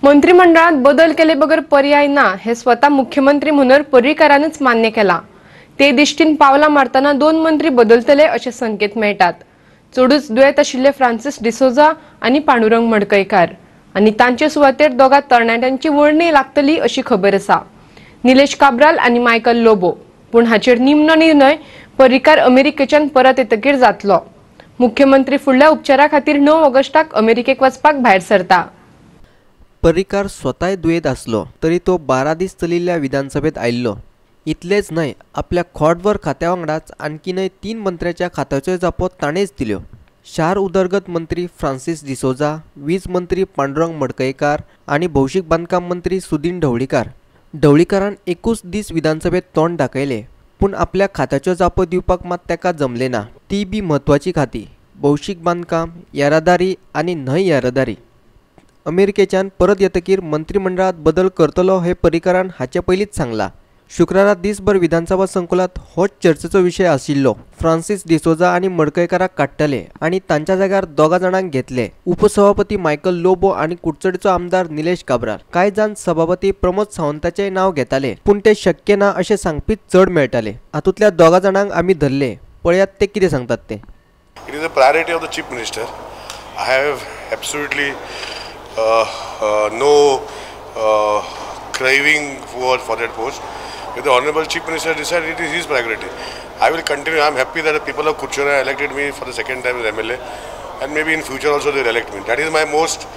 मंत्रिमंडळात बदल केले बगर पर्याय ना हे स्वतः मुख्यमंत्री मनोहर पर्रीकारानच मान्य केला। ते दिश्टीन पावलां मारतना 2 मंत्री बदलतले अशे संकेत मेळटात। चडूच दुयेंत आशिल्ले फ्रांसीस डिसोजा आनी पांडुरंग मडकयकार आनी तांचे सुवातेर दोगा तरणाट्यांची वर्णी लागतली अशी खबर आसा। निलेश काब्राल आनी मायकल लोबो। पूण हाचेर निमणो निर्णय पर्रीकार अमेरिकेच्यान परत येतकीर जातलो। मुख्यमंत्री फुडल्या उपचारा खातीर 9 ऑगस्टाक अमेरिकेक वचपाक भायर सरता। पर्रीकार स्वताय दुयेंत आसलो तरी तो 12 दीस चलिल्ल्या विधानसभेत आयिल्लो। इतलेच न्हय, आपल्या खोटभर खात्या वांगडाच आणखीनय 3 मंत्र्याच्या खात्याच्यो जापो ताणेच दिल्यो। शार उदरगत मंत्री फ्रांसीस डिसोजा, वीज मंत्री पांडुरंग मडकयकार आनी भौशीक बांदकाम मंत्री सुदीन ढवळीकार। ढवळीकारान एकूच दीस विधानसभेत तोंड दाखयलें, पूण आपल्या खात्याच्यो जापो दिवपाक मात ताका जमलें ना। ती बी म्हत्वाची खाती, भौशीक बांदकाम, येरादारी आनी न्हय येरादारी। अमेरिकेच्यान परत येतकीर मंत्रिमंडळात बदल करतलो हे पर्रीकारान हाचे पयलींच सांगला। शुक्रारा दिसभर विधानसभा संकुलात होच चर्चेचो विशय आशिल्लो। फ्रांसीस डिसोजा आनी मडकयकाराक काडटले आनी तांच्या जाग्यार 2 जाणांक घेतले। उपसभापती मायकल लोबो आनी कुडचडेचो आमदार निलेश काब्राल। कांय जाण सभापती प्रमोद सावंताचें नांव घेताले, पूण ते शक्य ना अशें सांगपी चड मेळटाले। हातूंतल्या 2 जाणांक आमी धरले, पळयात ते कितें सांगतात ते। It is a priority of the chief minister. I have absolutely no craving for that post. If the Honorable Chief Minister decides, it is his priority. I will continue. I am happy that the people of Curchorem elected me for the second time as MLA, and maybe in future also they will elect me. That is my most,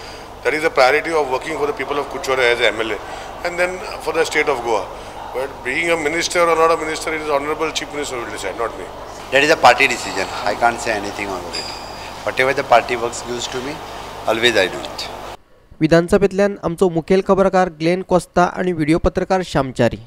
that is the priority of working for the people of Curchorem as a MLA, and then for the state of Goa. But being a minister or not a minister, it is Honorable Chief Minister who will decide, not me. That is a party decision. I can't say anything on it. Whatever the party works gives to me, always I do it. विधानसभेतल्यान आमचो मुखेल खबरकार Glenn Costa आनी video पत्रकार श्यामचारी।